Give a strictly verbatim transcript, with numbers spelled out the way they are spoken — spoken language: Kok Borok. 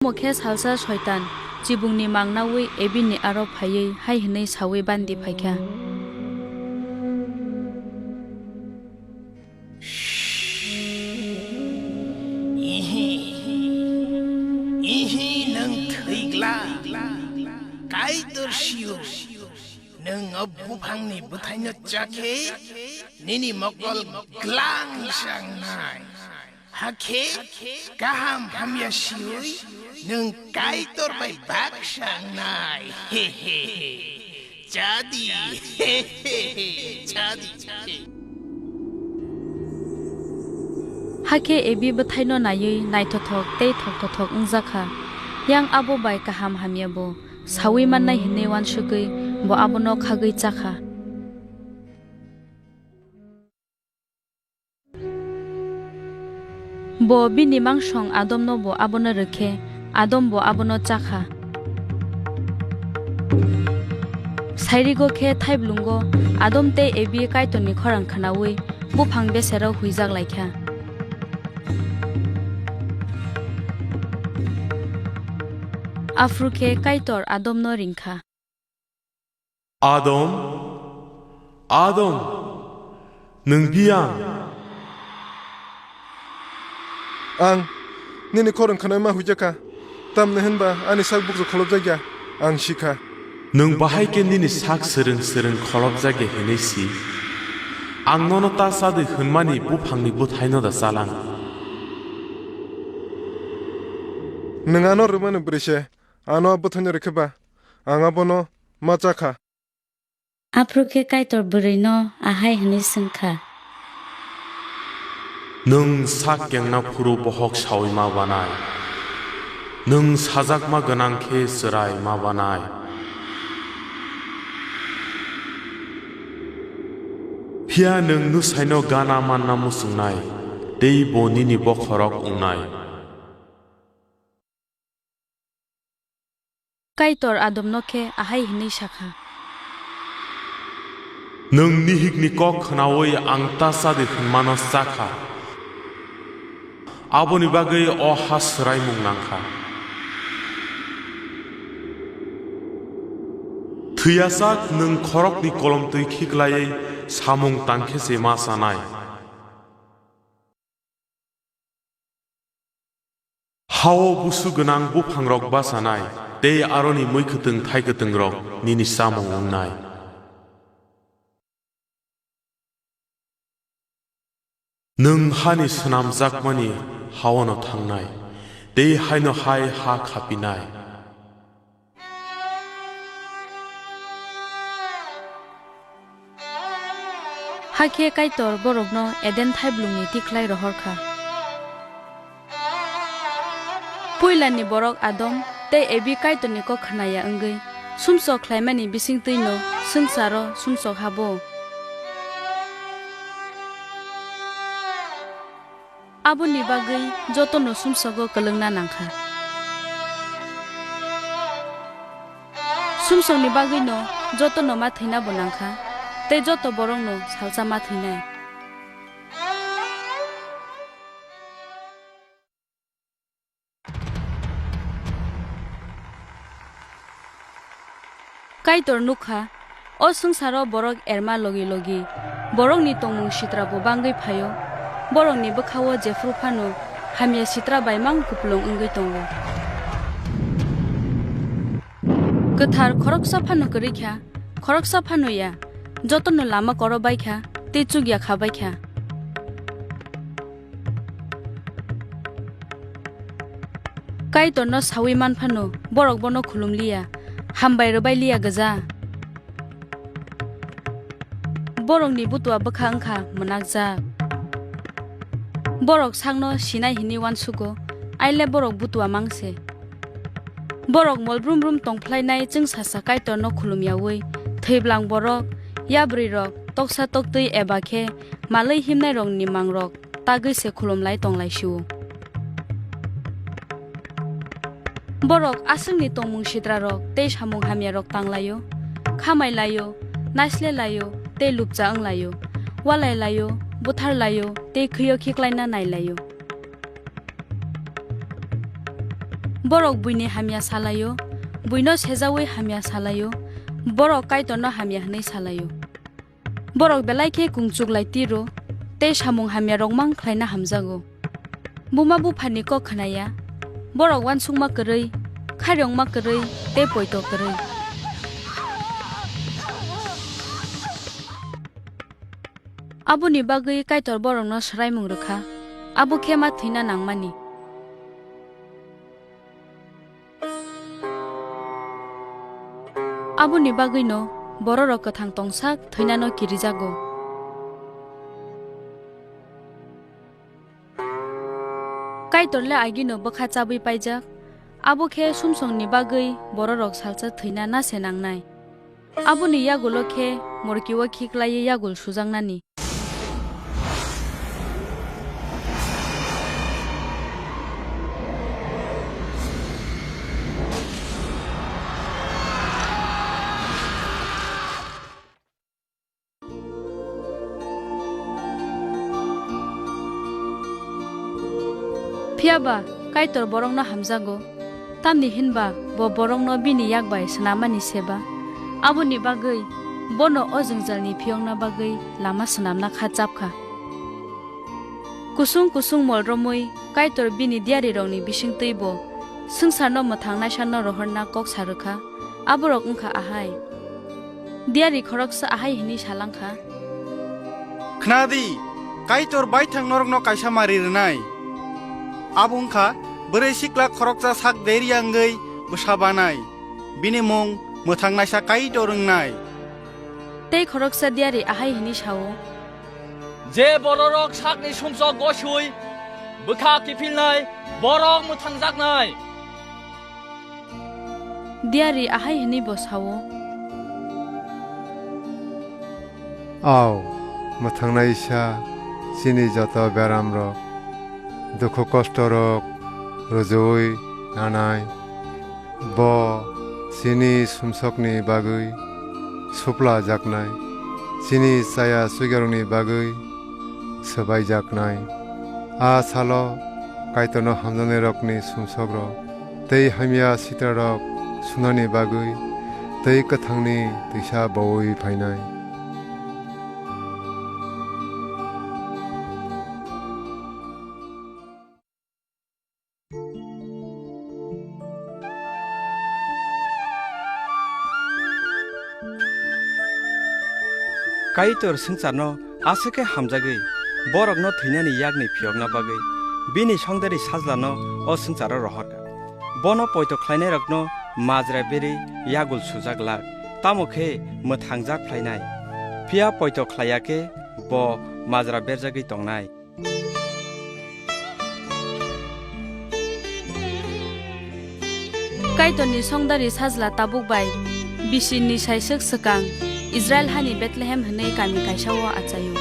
Omo khe salsa Soitan chibungni mang naui Ebini aro phaiwi hai hwnwi saui bandi phaikha. Ihi, ihi, nwng thwi glak. Kaitor sio, nwng o buphangni bwthaino cha khe nini mokol glang sangnai. Hakhe kaham hamya siui nwng Kaitor bai bak sangnai. He, he, he. Chadi. He, he, he. Chadi. Hakhe Ebi bwthaino naiwi naithothok tei thoktothok wngjakha. Yang abo bai kaham hamya bo saui mannai hwnwi uansugwi bo abono khagwi chakha. Bo bini mangsong Adomno bo abono rw khe, Adam bo abono cha kha. Sairigo khe thaiblwngo Adam tei Ebi Kaitorni khorang khnaui buphang besero huijak lai kha. Aphuru khe Kaitor Adomno ring kha. Adam, Adam, nwng biyang? Ang nini khorang khnaima huijakha, tamni hwnba ani sak bukchu kholopjakya, ang sikha. Nwng bahai khe nini sak swrwng swrwng kholopjakya hinwi si? Ang nono ta chadwi hwnmani buphangni bwthaino da chalang? Nwng ano rwmani bwrwi se, ano a bwthaino rwkhe ba, ang abono ma cha kha. Aphuru khe Kaitor bwrwino ahai hwnwi swng kha. Nwng sak kengna phuru bohok saui ma banai. Nwng sajakma gwnang khe chwrai ma banai. Phiya nwng nwsaino gana manna muchungnai, tei bo nini bokhorok wngnai. Kaitor Adomno khe ahai hwnwi sa kha. Nwng nihikni kok khnaui ang ta chadi hwnmano cha kha, aboni bagwi o ha swraimung nang kha. Thwiyasak nwng khorokni kolomtwi khiklaiwi samung tang khe se ma chanai. Hao busu gwnang buphangrok bachanai, tei aroni mui kwtwng thai kwtwngrok nini chamung wngnai. Nwng hani snamjakmani haono thangnai, tei haino hai ha khapinai. Hakhe Kaitor borokno Eden thaiblwngni tikhlai rohor kha. Puilani borok Adam tei Ebi Kaitorni kok khnaya wngwi sumsok khlaimani bisingtwino swngcharo sumsok habo. Aboni bagwi jotono sumsogo kwlwngna nang kha. Sumsokni bagwino jotono ma thwina bo nang kha, tei joto borokno salsa ma thwinai. Kaitor nuk kha, o swngcharo borok erma logi logi, borokni tongmung sitra bo bangwi phaio, borokni bwkhao jephru phano hamya sitra bai mang kupulung wngwi tongo. Kwthar khoroksa phano kwrwi kha, khoroksa phano ya, jotono lama koro bai kha tei chukya kha bai kha. Kaitorno saui man phano borok bono khulum liya, hambai rwbai liya gwja. Borokni butua bwkha wngkha mwnakjak. Borok sakno sinai hinwi uansugo, aile borok butua mang se. Borok mol brum brum tong phlainai chwngsasa Kaitorno khulum yaui, thwiblang borok, yabrwirok, toksa toktwi eba khe malwi himnairokni mangrok tagwi se khulum lai tong lai sio. Borok aswkni tongmung sitrarok tei samung hamyarok tang laio, khamai laio, naisle laio tei lupcha wng laio, walai laio, buthar laio tei khwio khiklaina nai laio. Borok buini hamya salaio, buino sejaui hamya salaio, borok Kaitorno hamya hwnwi salaio. Borok belai khe kungchuk lai tiro, tei samung hamyarok mang khlaina hamjago. Buma buphani kok khnaya, borok uansukma kwrwi, khairokma kwrwi, tei poito kwrwi. Aboni bagwi Kaitor borokno swraimung rwkha, abo khe ma thwina nangmani. Aboni bagwino bororok kwthang tongsak thwinano kirijago. Kaitor le agino bwkha chabwi paijak, abo khe sumsokni bagwi bororok salsa thwina na se nangnai. Aboni yagulo khe morkio khiklaiwi yagul sujaknani. Phiya ba Kaitor borokno hamjago, tamni hinba bo borokno bini yak bai swnamani seba. Aboni bagwi bono o jwngjalni phiyokna bagwi lama swnamna kha chapkha. Kusung kusung mol romwi Kaitor bini diyarirokni bisingtwi bo swngcharno mwthang naisano rohorna kok sa rwkha. Aborok wngkha ahai. Diyari khoroksa ahai hwnwi sa langkha. Khna di, Kaitor baithang norokno kaisa mari rwnai. Abo wngkha bwrwi sikla khoroksa sak deri wngwi bwsa banai. Bini mung mwthang naisa Kaitor wngnai. Tei khoroksa diyari ahai hwnwi sa-o. Je bororok sakni sumsok goswi bwkha kiphilnai, borok mwthangjaknai. Diyari ahai hwnwi bo sa-o. Au, mwthangnaisa chini joto beramrok, dukhu kostorok rwjui nanai. Bo chini sumsokni bagwi suplajaknai, chini chaya chuigarokni bagwi swbaijaknai. A salo Kaitorno hamjaknairokni sumsokrok tei hamya sitrarok sunani bagwi twi kwthangni twisa boui phainai. Kaitor swngcharno aswk khe hamjagwi, borokno thwinani yakni phiyokna bagwi bini songdari sajlano o swngcharo rohorkha. Bono poito khlainairokno majra berwi yagul sujak lak, tamo khe mwthangjak phlainai. Phiya poito khlaiya khe bo majra berjagwi tongnai. Kaitorni songdari sajla tabuk bai bisi ni saiswk swkang Israil hani Bethlehem hwnwi kami kaisa-o achaio.